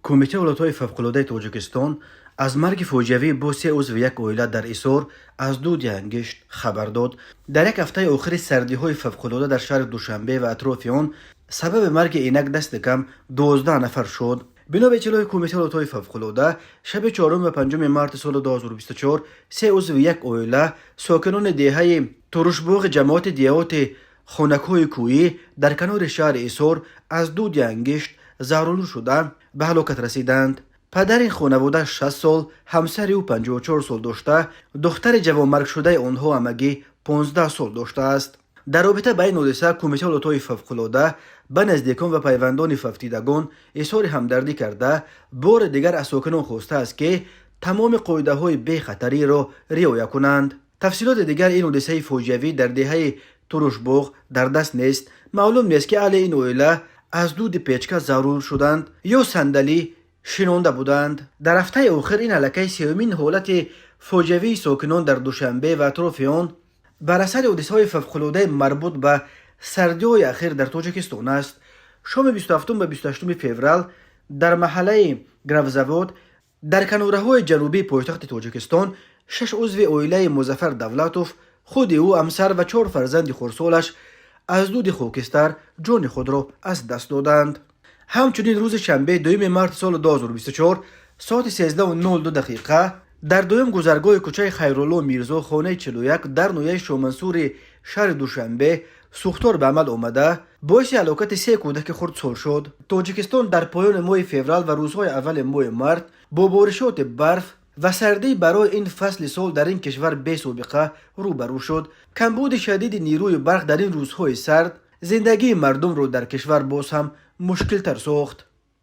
Кумитаи ҳолатҳои фавқулодаи Тоҷикистон аз марги фоҷиавии бо се узви як оила дар Исор аз дуди ангишт хабар дод. Дар як ҳафтаи охири сардиҳои фавқулода дар шаҳри Душанбе ва атрофи он сабаби марги инак дасти кам 12 нафар шуд. Бино ба иттилои Кумитаи ҳолатҳои фавқулода, шаби 4 ва 5 марти соли 2024 се узви як оила, сокинони деҳаи Турушбоғи ҷамоати деҳоти Хонакҳои кӯҳӣ дар канори шаҳри Исор, аз дуди ангишт заҳролуд шуда, ба ҳалокат расиданд. Падари ин хонавода 60 сол, ҳамсари ӯ 54 сол дошта, духтари ҷавонмаргшудаи онҳо ҳамагӣ 15 сол доштааст. Дар робита ба ин ҳодиса Кумитаи ҳолатҳои фавқулода ба наздикон ва пайвандони фавтидагон изҳори ҳамдардӣ карда, бори дигар аз сокинон хостааст, ки тамоми қоидаҳои бехатариро риоя кунанд. Тафсилоти дигар ин ҳодисаи фоҷиавӣ дар деҳаи Турушбоғ дар даст нест. Маълум нест, ки аҳли ин оила аз дуди печка заҳролуд шуданд ё сандалӣ шинонда буданд. Дар ҳафтаи охир ин аллакай сеюмин ҳолати фоҷиавии сокинон дар Душанбе ва атрофи он бар асари ҳодисаҳои фавқулодаи марбут ба сардиҳои ахир дар Тоҷикистон аст. Шоми 27 ва 28 феврал дар маҳаллаи Графзавод дар канораҳои ҷанубии пойтахти Тоҷикистон шаш узви оилаи Музаффар Давлатов, худи ӯ, ҳамсар ва чор фарзанди хурдсолаш, аз дуди хокистар ҷони худро аз даст доданд. Ҳамчунин рӯзи шанбе, 2 марти соли 2024, соати 13:02 дақиқа дар дуюм гузаргоҳи кӯчаи Хайрулло Мирзо, хонаи 41 дар ноҳияи Шомансури шаҳри Душанбе сӯхтор ба амал омада, боиси ҳалокати се кӯдаки хурдсол шуд. Тоҷикистон дар поёни моҳи феврал ва рӯзҳои аввали моҳи март бо боришоти барф ва сардӣ барои ин фасли сол дар ин кишвар бесобиқа рӯбарӯ шуд. Камбуди шадиди нерӯи барқ дар ин рӯзҳои сард зиндагии мардумро дар кишвар боз ҳам мушкилтар сохт.